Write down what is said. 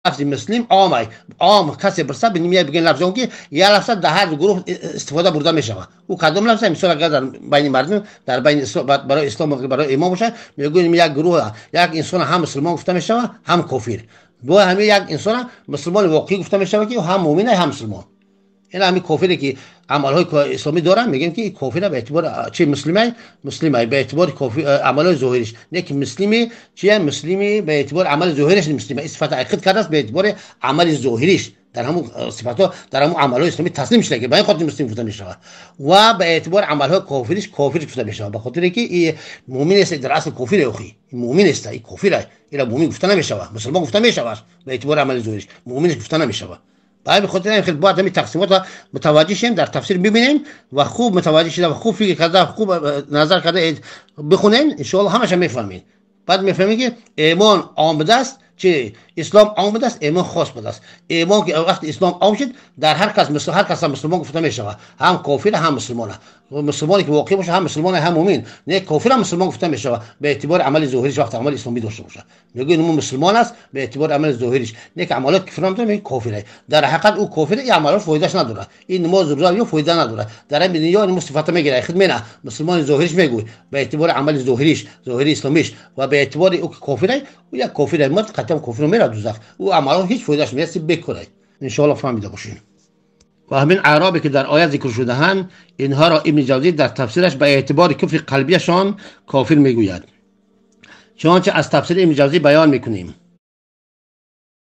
لفظ مسلم عامه، عام کسی برسه ببینیم بگین لفظ اون که یه لفظ در هر گروه استفاده برده میشه. او کدام لفظ؟ مثلا اگر در بین مردم، در بین برای اسلام، برای امام باشه، میگوییم یک گروه، یک انسان هم مسلمان گفته میشه هم کافر. دو همه یک انسان مسلمان واقعی گفته میشه که هم مؤمنه هم مسلمان. این همین کافری که عملهای اسلامی دارن، میگن که کافر به اعتبار چه مسلمه، مسلمه به اعتبار کافی عملهای ظاهریش، نه که مسلمی چیه، مسلمی به اعتبار عمل ظاهریش مسلمه، صفت عقید کرده است به اعتبار عمل ظاهریش، در همون صفات‌ها، در همون عملهای اسلامی تسلیم شده که به این خاطر مسلم گفته میشه، و به اعتبار عملهای کافریش کافر گفته میشه، به خاطر که این مؤمن است، در اصل کافر اوخی مؤمن است، این کافر، این مؤمن گفته نمیشه، مسلمان گفته میشه به اعتبار عمل ظاهریش، مؤمن گفته نمیشه. برای خاطر این خیلی باید همین تقسیمات متوجه شیم، در تفسیر ببینیم و خوب متوجه شده و خوب فکر کرده، خوب نظر کرده بخونین، ان شاء الله همش میفهمین. بعد میفهمین که ایمان عام بوده است، چه اسلام عام بوده است، ایمان خاص بوده است. ایمان که وقتی اسلام عام شد، در هر کس مثل هر کس مسلمان گفته میشه، هم کافر هم مسلمان. مسلمانی که واقعی باشه هم مسلمان هم مؤمن، نه کافر هم مسلمان گفته میشه به اعتبار عمل ظاهریش، وقتی عمل اسلامی داشته باشه میگه اون مسلمان است به اعتبار عمل ظاهریش، نه که عملات کفر هم داره میگه کافره. در حقیقت او کافره، این عملات فایدهش نداره، این نماز روزه یا فایده نداره، در این دنیا این صفات میگیره خود نه مسلمان ظاهریش میگه به اعتبار عمل ظاهریش، ظاهری اسلامیش، و به اعتبار او کافره، او یک کافره مرد قطعا کافر میره دوزخ، او عملات هیچ فایدهش نیست بکنه. ان شاء الله فهمیده باشین. و همین اعرابی که در آیه ذکر شده هن، اینها را ابن جوزی در تفسیرش به اعتبار کفر قلبیشان کافر میگوید. چنانچه از تفسیر ابن جوزی بیان میکنیم.